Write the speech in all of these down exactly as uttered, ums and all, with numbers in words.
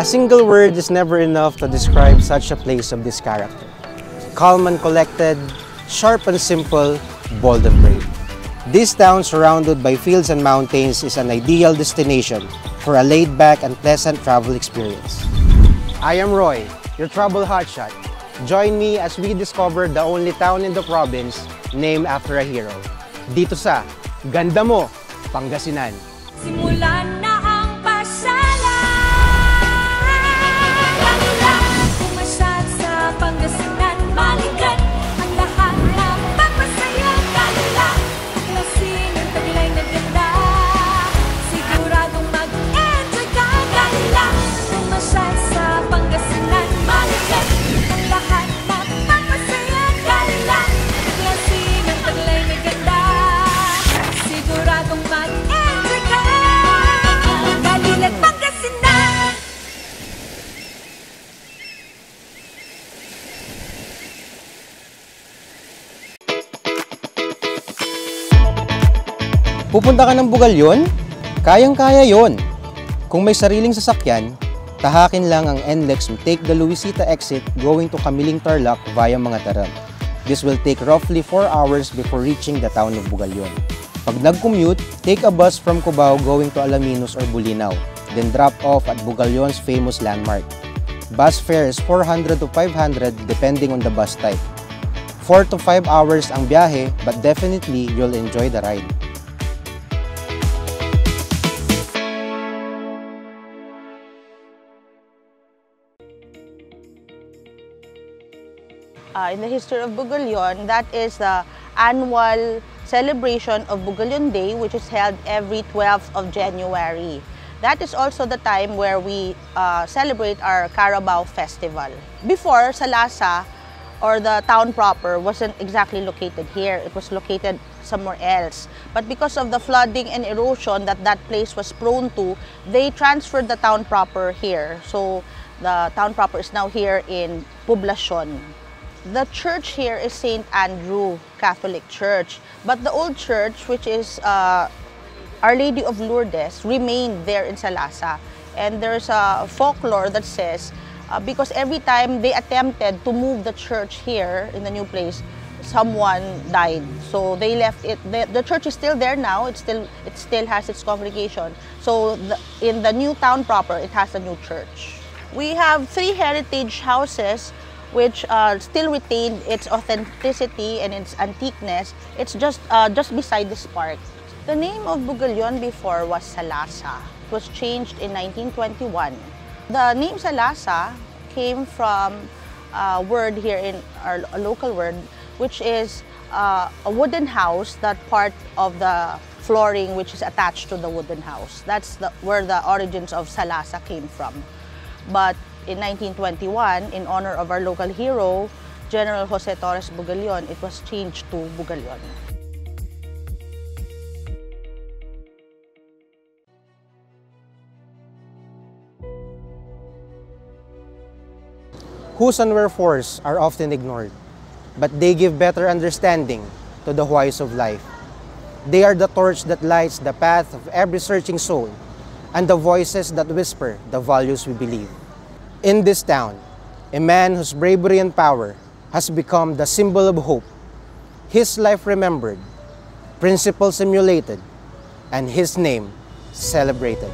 A single word is never enough to describe such a place of this character. Calm and collected, sharp and simple, bold and brave. This town, surrounded by fields and mountains, is an ideal destination for a laid-back and pleasant travel experience. I am Roy, your travel hotshot. Join me as we discover the only town in the province named after a hero. Dito sa Ganda Mo, Pangasinan. Simulan na ang pasyalan. Kalula, pumasyal sa Pangasinan, balikan ang lahat na papasaya. Kalula, klase ng taglay na ganda. Siguradong mag-enjoy ka. Kalula, pumasyal sa Pangasinan, balikan ang lahat na papasaya. Kalula, klase ng taglay na ganda. Siguradong mag-enjoy ka. Kalula, Pangasinan. Pupunta ka ng Bugallon? Kayang-kaya yon. Kung may sariling sasakyan, tahakin lang ang NLEX and take the Luisita exit going to Camiling Tarlac via Mangatara. This will take roughly four hours before reaching the town of Bugallon. Pag nag-commute, take a bus from Cubao going to Alaminos or Bulinaw, then drop off at Bugallon's famous landmark. Bus fare is four hundred to five hundred depending on the bus type. Four to five hours ang biyahe, but definitely you'll enjoy the ride. Uh, in the history of Bugallon, that is the annual celebration of Bugallon Day, which is held every twelfth of January. That is also the time where we uh, celebrate our Carabao Festival. Before, Salasa, or the town proper, wasn't exactly located here. It was located somewhere else. But because of the flooding and erosion that that place was prone to, they transferred the town proper here. So the town proper is now here in Poblacion. The church here is Saint Andrew Catholic Church, but the old church, which is uh, Our Lady of Lourdes, remained there in Salasa. And there's a folklore that says, uh, because every time they attempted to move the church here in the new place, someone died. So they left it. The, the church is still there now. It still, it still has its congregation. So the, in the new town proper, it has a new church. We have three heritage houses which uh, still retained its authenticity and its antiqueness. It's just uh, just beside this park. The name of Bugallon before was Salasa. It was changed in nineteen twenty-one. The name Salasa came from a word here in our a local word, which is uh, a wooden house that part of the flooring which is attached to the wooden house. That's the, where the origins of Salasa came from. But in nineteen twenty-one, in honor of our local hero, General Jose Torres Bugallon, it was changed to Bugallon. Whos and wherefores are often ignored, but they give better understanding to the whys of life. They are the torch that lights the path of every searching soul, and the voices that whisper the values we believe. In this town, a man whose bravery and power has become the symbol of hope, his life remembered, principles emulated, and his name celebrated.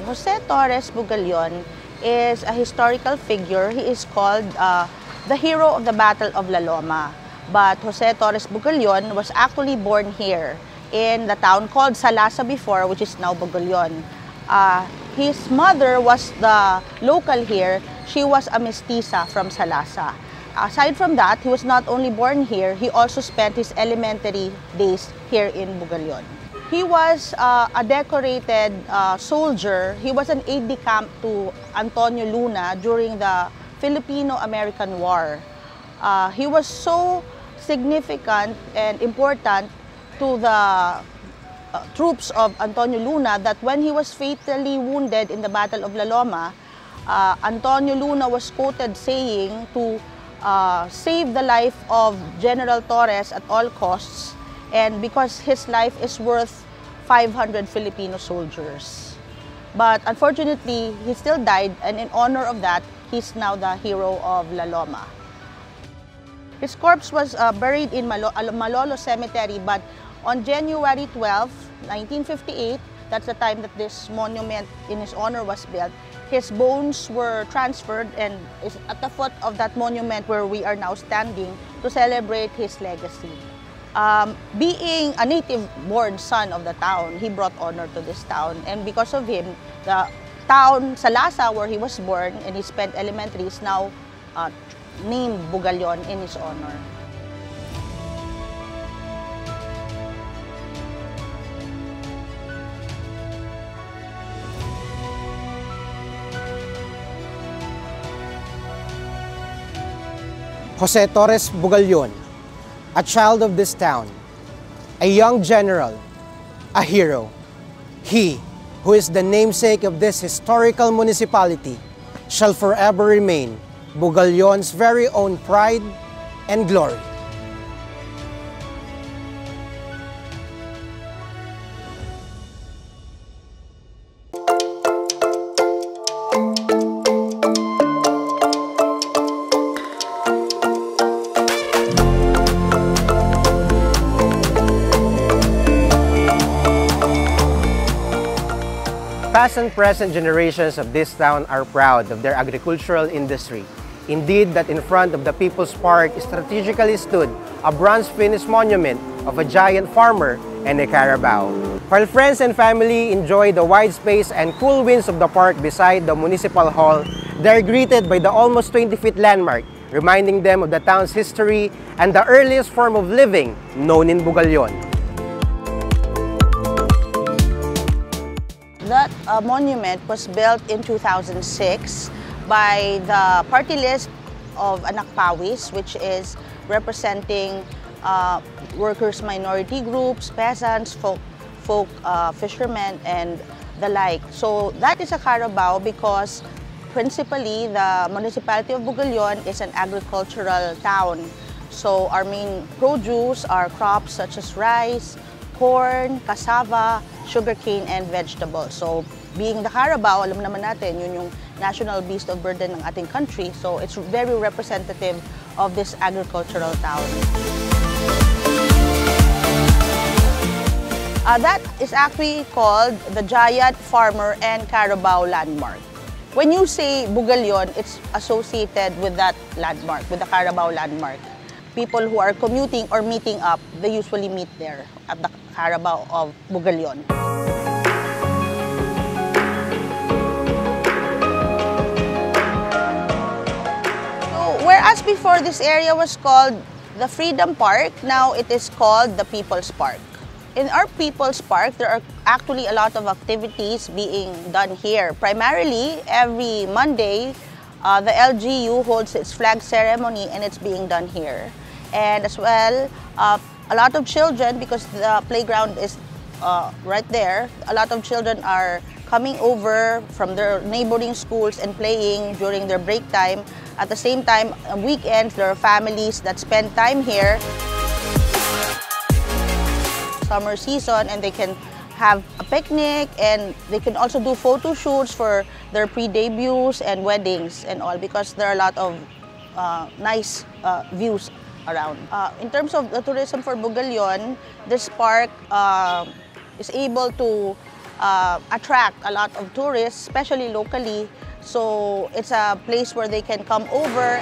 Jose Torres Bugallon is a historical figure. He is called uh, the hero of the Battle of La Loma. But Jose Torres Bugallon was actually born here in the town called Salasa before, which is now Bugallon. Uh, his mother was the local here. She was a mestiza from Salasa. Aside from that, he was not only born here, he also spent his elementary days here in Bugallon. He was uh, a decorated uh, soldier. He was an aide-de-camp to Antonio Luna during the Filipino-American War. Uh, he was so significant and important to the uh, troops of Antonio Luna that when he was fatally wounded in the Battle of La Loma, uh, Antonio Luna was quoted saying to uh, save the life of General Torres at all costs, and because his life is worth five hundred Filipino soldiers. But unfortunately, he still died, and in honor of that, he's now the hero of La Loma. His corpse was, uh, buried in Malo-, Al-, Malolos Cemetery, but on January twelfth, nineteen fifty-eight, that's the time that this monument in his honor was built, his bones were transferred and is at the foot of that monument where we are now standing to celebrate his legacy. Um, being a native-born son of the town, he brought honor to this town, and because of him, the town, Salasa, where he was born and he spent elementary, is now, uh, named Bugallon in his honor. Jose Torres Bugallon, a child of this town, a young general, a hero. He, who is the namesake of this historical municipality, shall forever remain Bugallon's very own pride and glory. Past and present generations of this town are proud of their agricultural industry. Indeed, that in front of the People's Park strategically stood a bronze finished monument of a giant farmer and a carabao. While friends and family enjoy the wide space and cool winds of the park beside the municipal hall, they're greeted by the almost twenty feet landmark, reminding them of the town's history and the earliest form of living known in Bugallon. That, uh, monument was built in two thousand six by the party list of Anak Pawis, which is representing, uh, workers, minority groups, peasants, folk, folk, uh, fishermen, and the like. So that is a carabao because principally the municipality of Bugallon is an agricultural town. So our main produce are crops such as rice, corn, cassava, sugarcane, and vegetables. So, being the carabao, alam naman natin, yun yung national beast of burden ng ating country. So, it's very representative of this agricultural town. Uh, that is actually called the Giant Farmer and Carabao Landmark. When you say Bugallon, it's associated with that landmark, with the Carabao Landmark. People who are commuting or meeting up, they usually meet there at the Carabao of Bugallon. So, whereas before this area was called the Freedom Park, now it is called the People's Park. In our People's Park, there are actually a lot of activities being done here. Primarily, every Monday, uh, the L G U holds its flag ceremony, and it's being done here. And as well, uh, a lot of children, because the playground is, uh, right there, a lot of children are coming over from their neighboring schools and playing during their break time. At the same time, on weekends, there are families that spend time here. Summer season, and they can have a picnic, and they can also do photo shoots for their pre-debuts and weddings and all, because there are a lot of, uh, nice, uh, views around. Uh, in terms of the tourism for Bugallon, this park, uh, is able to, uh, attract a lot of tourists, especially locally. So it's a place where they can come over.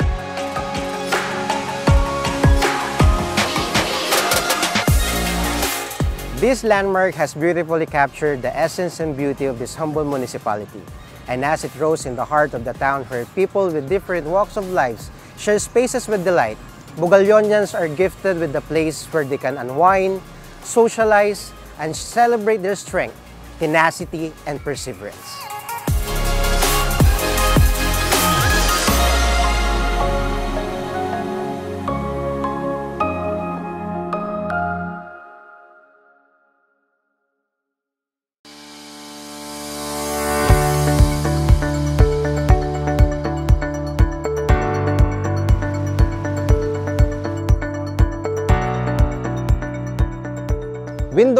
This landmark has beautifully captured the essence and beauty of this humble municipality. And as it rose in the heart of the town where people with different walks of lives share spaces with delight, Bugallonians are gifted with a place where they can unwind, socialize, and celebrate their strength, tenacity, and perseverance.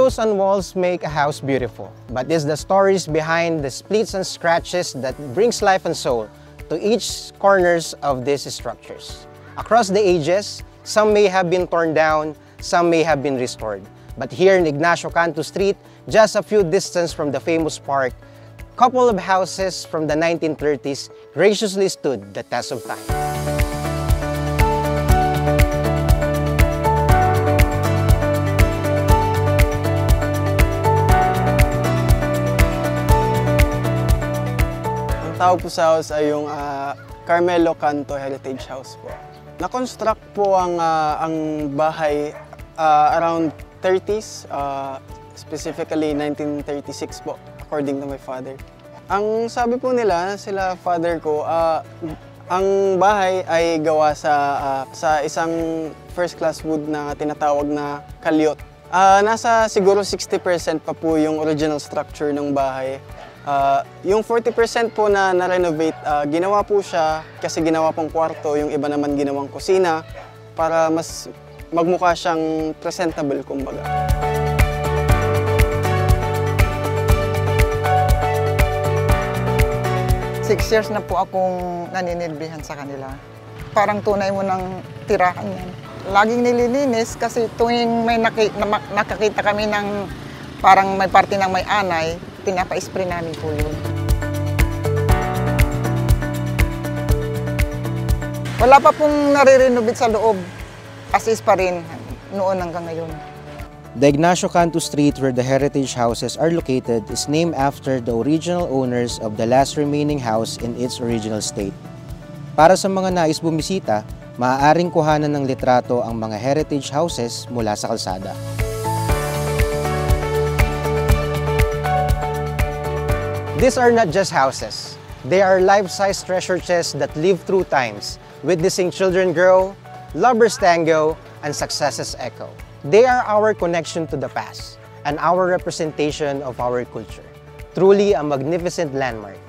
Windows and walls make a house beautiful, but it's the stories behind the splits and scratches that brings life and soul to each corners of these structures. Across the ages, some may have been torn down, some may have been restored. But here in Ignacio Cantu Street, just a few distance from the famous park, couple of houses from the nineteen thirties graciously stood the test of time. Ang tawag po sa house ay yung, ah, Carmelo Canto Heritage House po. Na-construct po ang, ah, ang bahay, ah, around thirties, ah, specifically nineteen thirty-six po, according to my father. Ang sabi po nila, sila father ko, ah, ang bahay ay gawa sa, ah, sa isang first class wood na tinatawag na kalyot. Ah, nasa siguro sixty percent pa po yung original structure ng bahay. Ah, yung forty percent po na na-renovate, ah, ginawa po siya kasi ginawa pong kwarto, yung iba naman ginawang kusina para mas magmukha siyang presentable, kumbaga. Six years na po akong naninilbihan sa kanila. Parang tunay mo nang tirahan yan. Laging nililinis kasi tuwing may naki-, nama-, nakakita kami ng parang may parte ng may anay, pinapa-spray namin po yun. Wala pa pong nare-renovate sa loob. As is pa rin noon hanggang ngayon. The Ignacio Cantu Street where the heritage houses are located is named after the original owners of the last remaining house in its original state. Para sa mga nais bumisita, maaaring kuhanan ng litrato ang mga heritage houses mula sa kalsada. These are not just houses. They are life-size treasure chests that live through times, witnessing children grow, lovers tango, and successes echo. They are our connection to the past and our representation of our culture. Truly a magnificent landmark,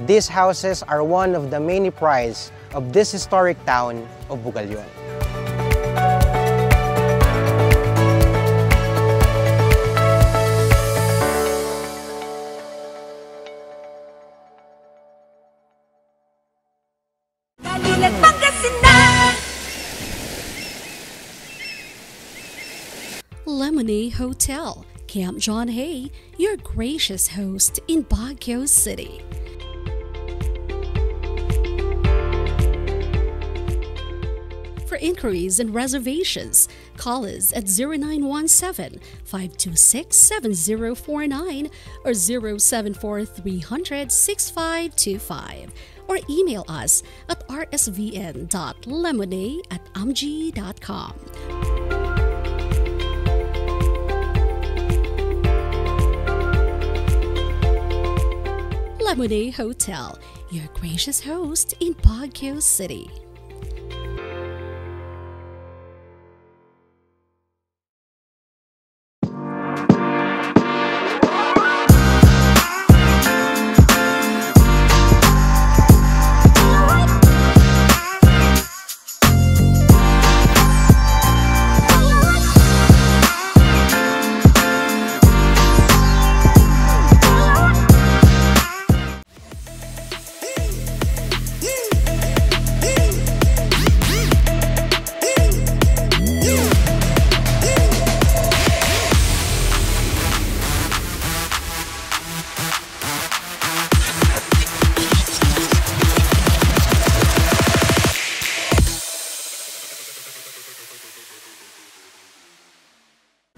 these houses are one of the many prides of this historic town of Bugallon. Balilan, Pangasinan. Lemonade Hotel, Camp John Hay, your gracious host in Baguio City. For inquiries and reservations, call us at zero nine one seven, five two six, seven zero four nine or zero seven four three hundred six five two five, or email us at r s v n dot lemonade at m g dot com. Lemonade Hotel, your gracious host in Baguio City.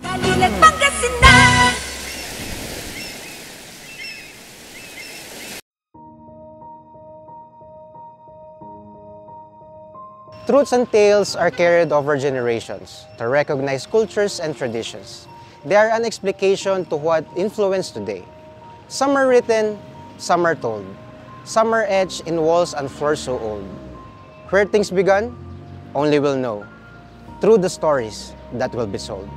Balilan, Pangasinan. Truths and tales are carried over generations to recognize cultures and traditions. They are an explication to what influence today. Some are written, some are told. Some are etched in walls and floors so old. Where things began, only we'll know through the stories that will be sold.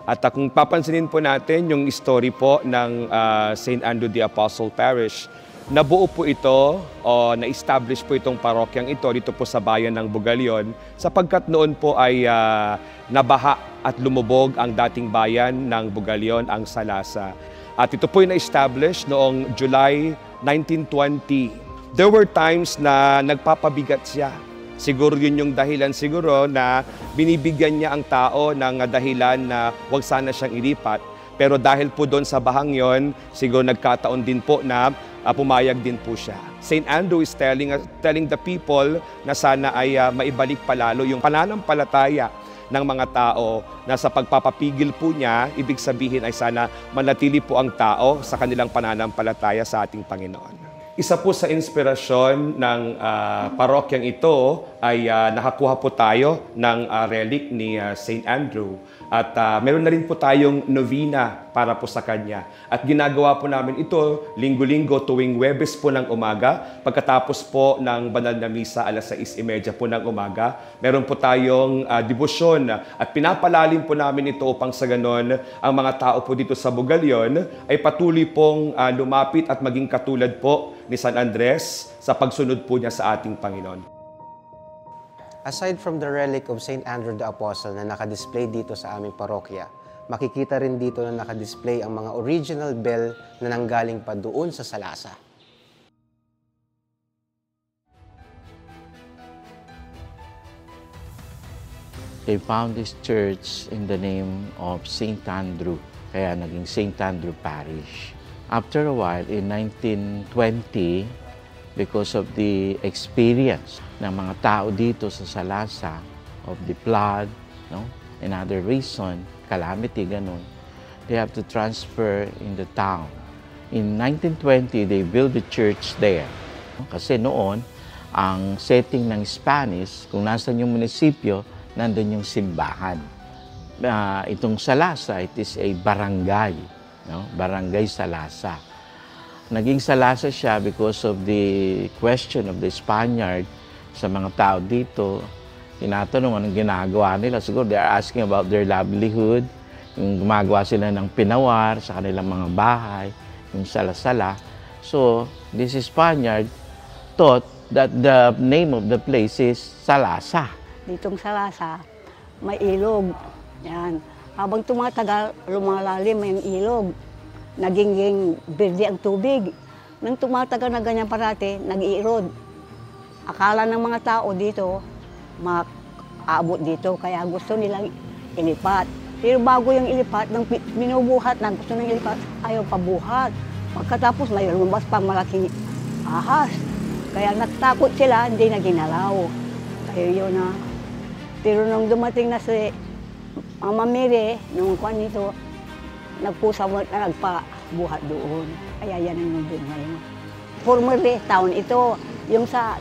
At, ah, kung papansinin po natin yung story po ng, ah, Saint Andrew the Apostle Parish, nabuo po ito o na-establish po itong parokyang ito dito po sa bayan ng Bugallon sapagkat noon po ay, ah, nabaha at lumubog ang dating bayan ng Bugallon, ang Salasa. At ito po'y na-establish noong July nineteen twenty. There were times na nagpapabigat siya. Siguro yun yung dahilan siguro na binibigyan niya ang tao ng dahilan na wag sana siyang ilipat. Pero dahil po doon sa bahang yon, siguro nagkataon din po na, ah, pumayag din po siya. Saint Andrew is telling, telling the people na sana ay, ah, maibalik pa lalo yung pananampalataya ng mga tao na sa pagpapapigil po niya, ibig sabihin ay sana manatili po ang tao sa kanilang pananampalataya sa ating Panginoon. Isa po sa inspirasyon ng, ah, parokyang ito ay, ah, nakakuha po tayo ng, ah, relic ni, ah, Saint Andrew. At, ah, meron na rin po tayong novena para po sa kanya. At ginagawa po namin ito linggo-linggo tuwing Huwebes po ng umaga, pagkatapos po ng banal na misa alas sais y media po ng umaga. Meron po tayong, ah, debosyon at pinapalalim po namin ito upang sa ganon ang mga tao po dito sa Bugallon ay patuloy pong, ah, lumapit at maging katulad po ni San Andres sa pagsunod po niya sa ating Panginoon. Aside from the relic of Saint Andrew the Apostle na nakadisplay dito sa aming parokya, makikita rin dito na nakadisplay ang mga original bell na nanggaling pa doon sa Salasa. They found this church in the name of Saint Andrew, kaya naging Saint Andrew Parish. After a while, in nineteen twenty, because of the experience ng mga tao dito sa Salasa of the flood, no, and other reason, calamity, ganun, they have to transfer in the town. In nineteen twenty, they built the church there. Kasi noon, ang setting ng Spanish, kung nasan yung munisipyo, nandun yung simbahan. Ah, itong Salasa, it is a barangay, no? Barangay Salasa. Naging Salasa siya because of the question of the Spaniard sa mga tao dito. Tinatanong anong ginagawa nila. Siguro they are asking about their livelihood. Yung gumagawa sila ng pinawar sa kanilang mga bahay, yung Salasala. So, this Spaniard thought that the name of the place is Salasa. Ditong Salasa, may ilog. Yan. Habang tumatagal, lumalalim ang ilog. Nagiging berde ang tubig. Nang tumatagal na ganyan parati, nag-iirod. Akala ng mga tao dito, makaabot dito, kaya gusto nilang ilipat. Pero bago yung ilipat, nang pi- minubuhat na gusto nang ilipat, ayaw pabuhat. Pagkatapos, may lumabas pa malaking ahas. Kaya natakot sila, hindi na ginalaw. Kaya yun na. Pero nung dumating na si Mama Mary, nung kwan nito, nagpusa mo na nagpabuhat doon. Kaya yan ang nandun ngayon. Formerly, town ito. Yung sa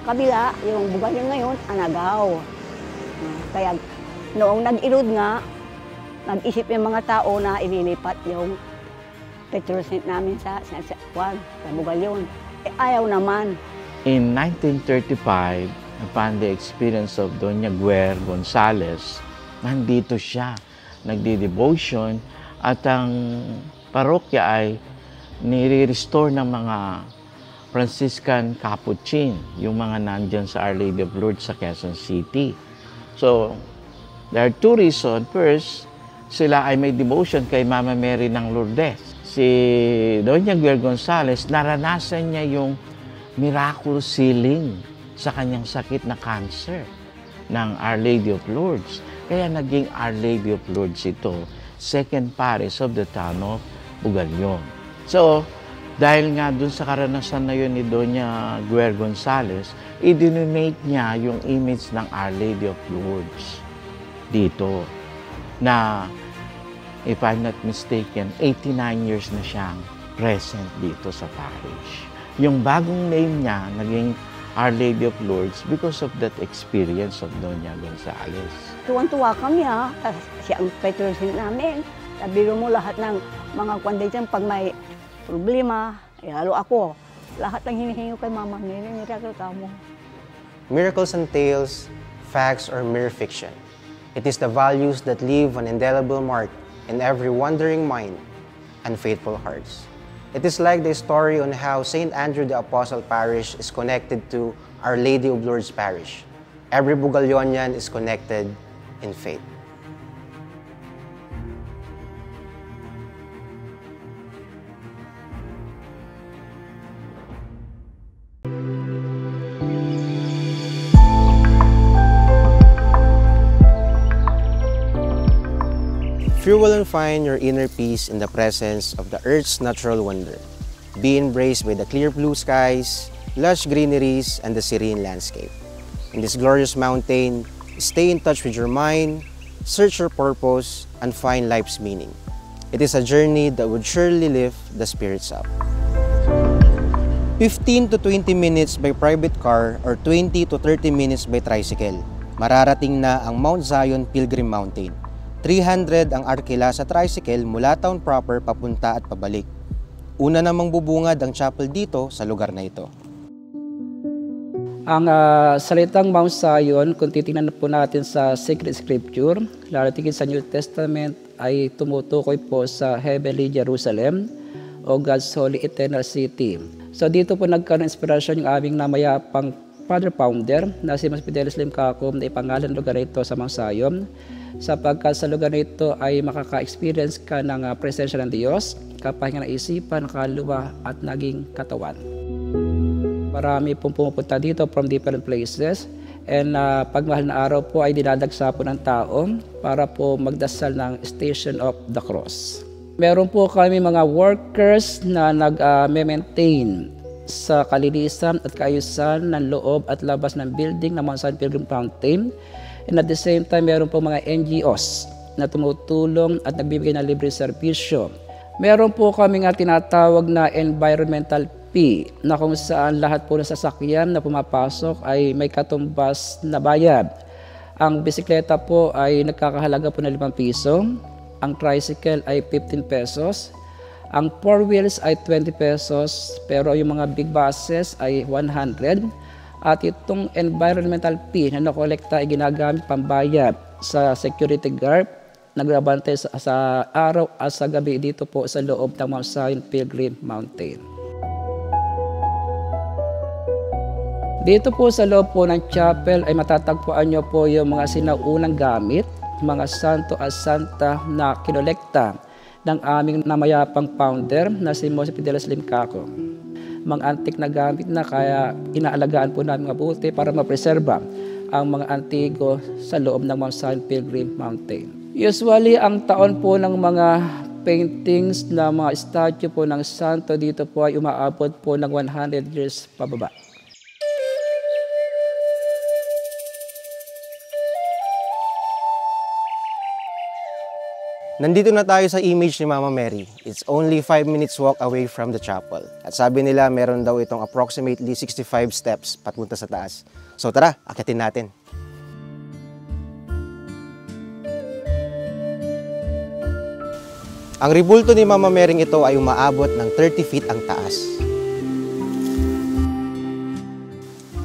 kabila, yung Bugallon ngayon, Anagaw. Ah, kaya noong nag-erode nga, nag-isip yung mga tao na ililipat yung Petrosin namin sa, sa, sa, kwan, sa Bugallon. Eh, ayaw naman. In nineteen thirty-five, upon the experience of Doña Guer Gonzalez, nandito siya, nagdi-devotion, at ang parokya ay nire-restore ng mga Franciscan Capuchin, yung mga nandyan sa Our Lady of Lourdes sa Quezon City. So, there are two reasons. First, sila ay may devotion kay Mama Mary ng Lourdes. Si Doña Guer Gonzalez, naranasan niya yung miraculous healing sa kanyang sakit na cancer ng Our Lady of Lourdes. Kaya naging Our Lady of Lourdes ito, second parish of the town of Bugallon. So, dahil nga dun sa karanasan na yun ni Doña Guer Gonzalez, i-donate niya yung image ng Our Lady of Lourdes dito na, if I'm not mistaken, eighty-nine years na siyang present dito sa parish. Yung bagong name niya, naging Our Lady of Lourdes because of that experience of Doña Gonzalez. Tuwan-tuwa kami ha, kasi siya ang patron saint namin. Sabi mo lahat ng mga kwan dyan, pag may problema, eh, lalo ako. Lahat ng hinihingi ko kay Mama Mary, miracle ka mo. Miracles and tales, facts or mere fiction. It is the values that leave an indelible mark in every wondering mind and faithful hearts. It is like the story on how Saint Andrew the Apostle Parish is connected to Our Lady of Lourdes Parish. Every Bugallonian is connected in faith. Fuel and find your inner peace in the presence of the earth's natural wonder. Be embraced by the clear blue skies, lush greeneries, and the serene landscape. In this glorious mountain, stay in touch with your mind, search your purpose, and find life's meaning. It is a journey that would surely lift the spirits up. Fifteen to twenty minutes by private car or twenty to thirty minutes by tricycle, mararating na ang Mount Zion Pilgrim Mountain. Three hundred ang arkila sa tricycle mula town proper papunta at pabalik. Una namang bubungad ang chapel dito sa lugar na ito. Ang, ah, salitang Mount Zion, kung titingnan po natin sa Sacred Scripture, lalo tigin sa New Testament, ay tumutukoy po sa Heavenly Jerusalem o God's Holy Eternal City. So dito po nagkaroon ng inspirasyon yung aming namayapang Father Founder na si Monsignor Fidelis Limcaco na ipangalan lugar na ito sa Mount Zion, sapagkat sa lugar na ito ay makaka-experience ka ng, ah, presensya ng Diyos, kapahinga ng isipan, kaluluwa, at naging katawan. Marami pong pumupunta dito from different places, and, ah, pag mahal na araw po ay dinadagsa po ng tao para po magdasal ng Station of the Cross. Meron po kami mga workers na nag, ah, me-maintain sa kalinisan at kaayusan ng loob at labas ng building ng Mount Zion Pilgrim Mountain. And at the same time, meron po mga N G Os na tumutulong at nagbibigay ng libre serbisyo. Meron po kami nga tinatawag na environmental fee na kung saan lahat po ng sasakyan na pumapasok ay may katumbas na bayad. Ang bisikleta po ay nagkakahalaga po ng limang piso, ang tricycle ay fifteen pesos, ang four wheels ay twenty pesos, pero yung mga big buses ay one hundred. At itong environmental fee na nakolekta ay ginagamit pambayad sa security guard, nagbabantay sa, sa araw at sa gabi dito po sa loob ng Mount Zion Pilgrim Mountain. Dito po sa loob po ng chapel ay matatagpuan nyo po yung mga sinaunang gamit, mga santo at santa na kinolekta ng aming namayapang founder na si Monsignor Fidelis Limcaco. Mga antik na gamit na, kaya inaalagaan po namin mabuti para mapreserba ang mga antigo sa loob ng Mount Zion Pilgrim Mountain. Usually, ang taon po ng mga paintings na mga statue po ng santo dito po ay umaabot po ng one hundred years pababa. Nandito na tayo sa image ni Mama Mary. It's only five minutes walk away from the chapel. At sabi nila, meron daw itong approximately sixty-five steps papunta sa taas. So tara, akyatin natin. Ang rebulto ni Mama Mary ito ay umaabot ng thirty feet ang taas.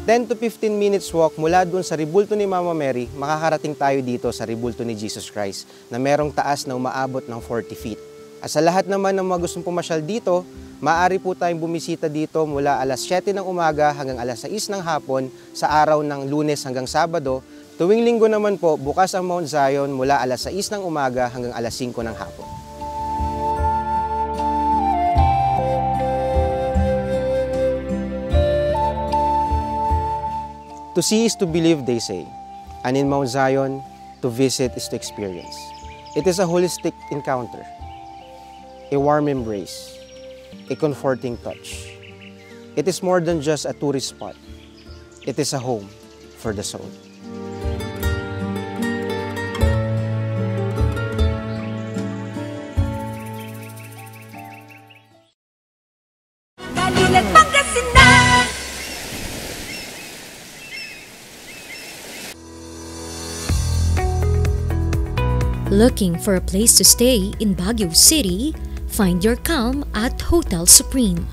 Ten to fifteen minutes walk mula dun sa rebulto ni Mama Mary, makakarating tayo dito sa rebulto ni Jesus Christ na merong taas na umaabot ng forty feet. At sa lahat naman ng mga gustong pumasyal dito, maaari po tayong bumisita dito mula alas siyete ng umaga hanggang alas sais ng hapon sa araw ng Lunes hanggang Sabado. Tuwing Linggo naman po, bukas ang Mount Zion mula alas sais ng umaga hanggang alas singko ng hapon. To see is to believe, they say. And in Mount Zion, to visit is to experience. It is a holistic encounter, a warm embrace, a comforting touch. It is more than just a tourist spot. It is a home for the soul. Pangasinan. Looking for a place to stay in Baguio City? Find your calm at Hotel Supreme.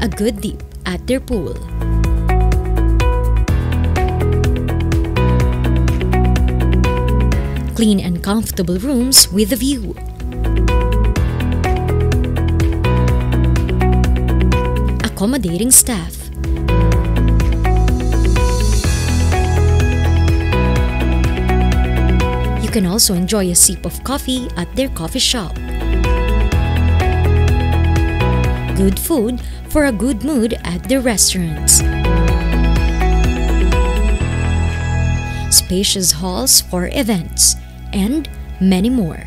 A good dip at their pool. Clean and comfortable rooms with a view. Accommodating staff. You can also enjoy a sip of coffee at their coffee shop. Good food for a good mood at their restaurants. Spacious halls for events, and many more.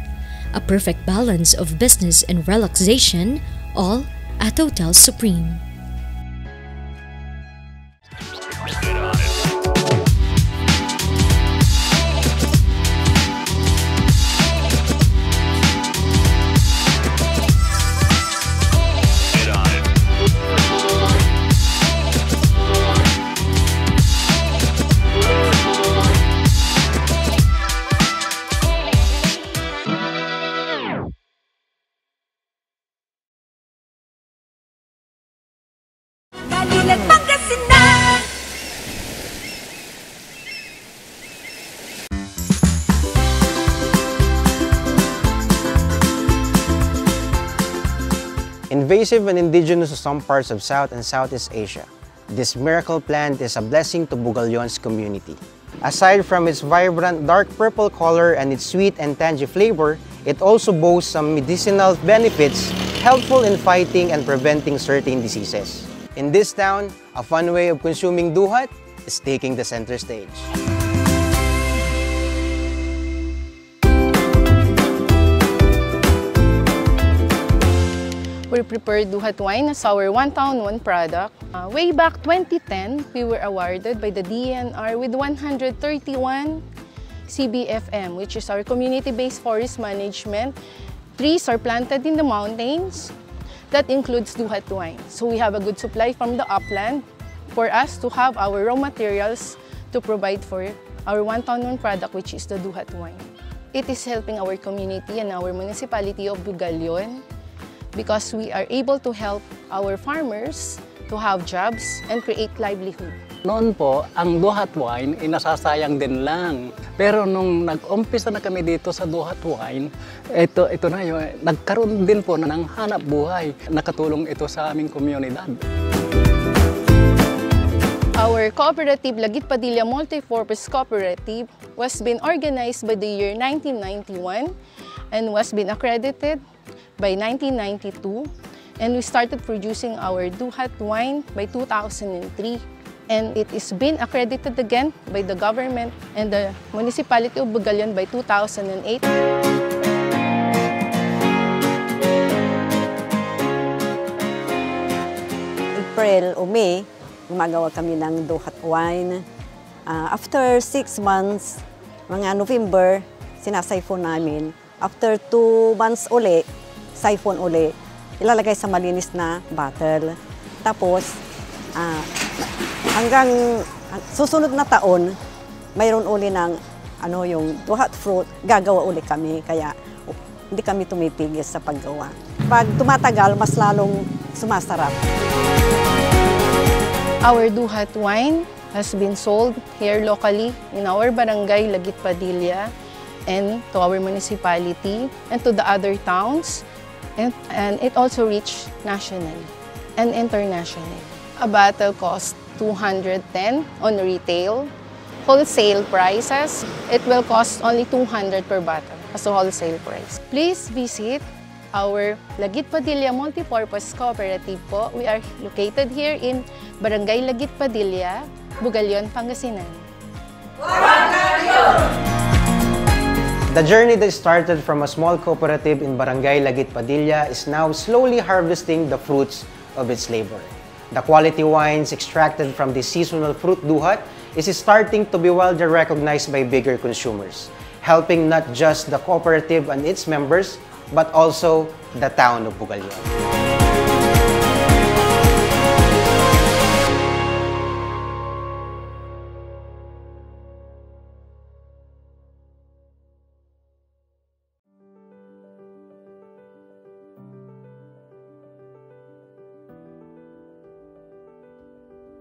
A perfect balance of business and relaxation, all at Hotel Supreme. Dalilan, Pangasinan! Invasive and indigenous to some parts of South and Southeast Asia, this miracle plant is a blessing to Bugallon's community. Aside from its vibrant dark purple color and its sweet and tangy flavor, it also boasts some medicinal benefits helpful in fighting and preventing certain diseases. In this town, a fun way of consuming duhat is taking the center stage. We prepare Duhat wine as our one town, one product. Uh, way back twenty ten, we were awarded by the D E N R with one hundred thirty-one C B F M, which is our community-based forest management. Trees are planted in the mountains. That includes Duhat wine. So we have a good supply from the upland for us to have our raw materials to provide for our one town, one product, which is the Duhat wine. It is helping our community and our municipality of Bugallon because we are able to help our farmers to have jobs and create livelihood. Noon po, ang Duhat wine ay nasasayang din lang. Pero nung nag-umpisa na kami dito sa Duhat wine, ito, ito na yun, nagkaroon din po ng hanap buhay. Nakatulong ito sa aming komunidad. Our cooperative, Lagit Padilla Multipurpose Cooperative, was been organized by the year nineteen ninety-one and was been accredited by nineteen ninety-two, and we started producing our Duhat wine by two thousand three. And it is been accredited again by the government and the municipality of Bugallon by two thousand eight. April o May, gumagawa kami ng Duhat wine. Ah, after six months, mga November, sinasiphon namin. After two months uli, siphon uli. Ilalagay sa malinis na bottle. Tapos, ah, hanggang susunod na taon, mayroon uli ng, ano, yung Duhat fruit, gagawa uli kami. Kaya hindi kami tumipigil sa paggawa. Pag tumatagal, mas lalong sumasarap. Our Duhat wine has been sold here locally in our barangay, Lagit Padilla, and to our municipality, and to the other towns, and, and it also reached nationally and internationally. A bottle costs two hundred ten on retail. Wholesale prices, it will cost only two hundred per bottle as a wholesale price. Please visit our Lagit Padilla Multipurpose Cooperative po. We are located here in Barangay Lagit Padilla, Bugallon, Pangasinan. The journey that started from a small cooperative in Barangay Lagit Padilla is now slowly harvesting the fruits of its labor. The quality wines extracted from this seasonal fruit duhat is starting to be widely recognized by bigger consumers, helping not just the cooperative and its members, but also the town of Bugallon.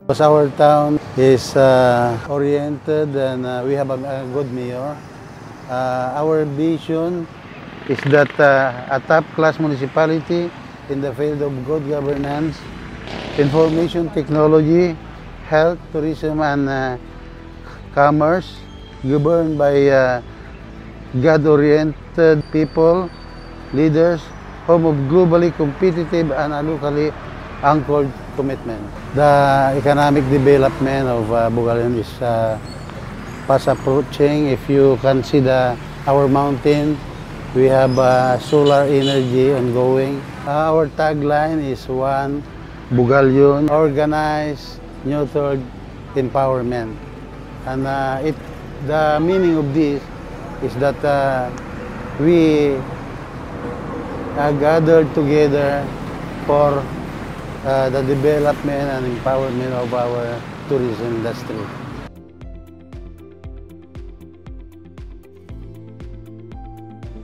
Because our town is, uh, oriented and, uh, we have a, a good mayor. Uh, our vision is that, uh, a top-class municipality in the field of good governance, information technology, health, tourism, and, uh, commerce, governed by, uh, God-oriented people, leaders, home of globally competitive and a locally anchored commitment. The economic development of, uh, Bugallon is, uh, fast approaching. If you can see the, our mountain, we have, uh, solar energy ongoing. Uh, our tagline is One Bugallon, organized, nurtured, empowerment. And, uh, it, the meaning of this is that, uh, we are gathered together for, uh, the development and empowerment of our tourism industry.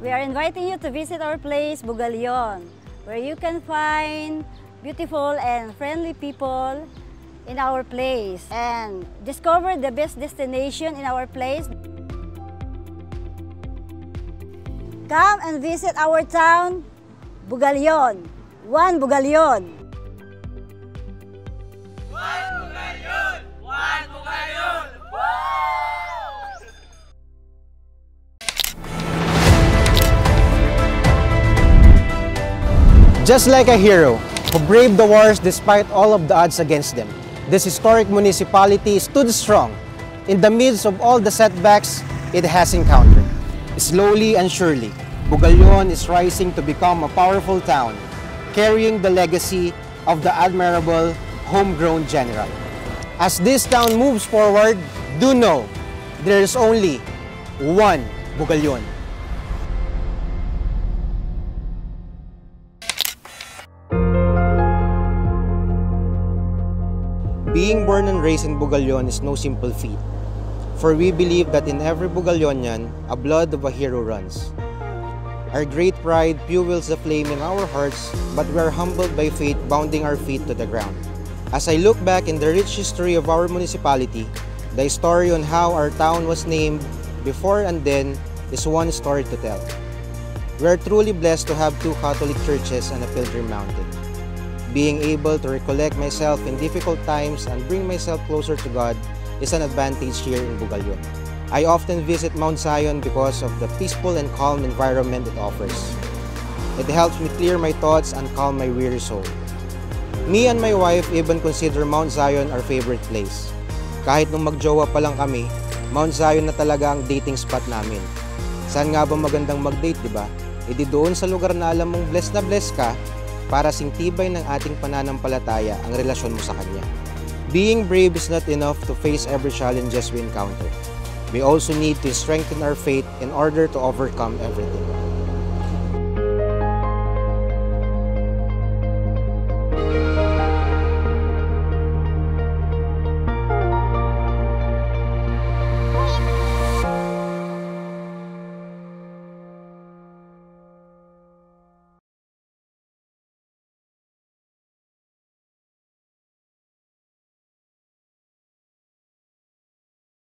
We are inviting you to visit our place, Bugallon, where you can find beautiful and friendly people in our place and discover the best destination in our place. Come and visit our town, Bugallon. One Bugallon. One Bugallon! One Bugallon! Just like a hero who braved the wars despite all of the odds against them, this historic municipality stood strong in the midst of all the setbacks it has encountered. Slowly and surely, Bugallon is rising to become a powerful town, carrying the legacy of the admirable homegrown general. As this town moves forward, do know there is only one Bugallon. Being born and raised in Bugallon is no simple feat, for we believe that in every Bugallonian, a blood of a hero runs. Our great pride fuels the flame in our hearts, but we are humbled by fate bounding our feet to the ground. As I look back in the rich history of our municipality, the story on how our town was named before and then is one story to tell. We are truly blessed to have two Catholic churches and a pilgrim mountain. Being able to recollect myself in difficult times and bring myself closer to God is an advantage here in Bugallon. I often visit Mount Zion because of the peaceful and calm environment it offers. It helps me clear my thoughts and calm my weary soul. Me and my wife even consider Mount Zion our favorite place. Kahit nung magjowa pa lang kami, Mount Zion na talaga ang dating spot namin. Saan nga ba magandang mag-date, di ba? E di doon sa lugar na alam mong blessed na blessed ka, para sing tibay ng ating pananampalataya ang relasyon mo sa Kanya. Being brave is not enough to face every challenges we encounter. We also need to strengthen our faith in order to overcome everything.